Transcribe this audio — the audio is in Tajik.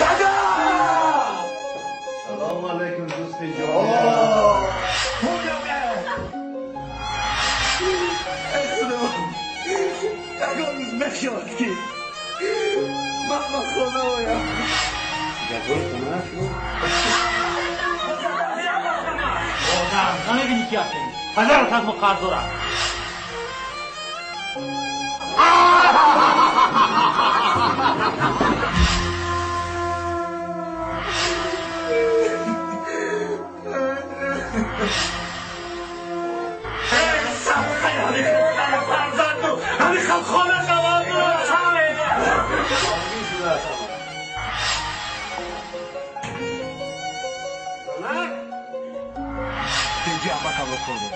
Дада! Салом алейкум, дӯсти ҷон. Ягон рӯз мешавад, ки ман ба хона оям. Гапҳои хона шуд. Одам намебинӣ, ки ҳастем? Падарат аз мо қарз дорад. Ҳамин хона шавад. Тинҷи амакамро хӯрдем.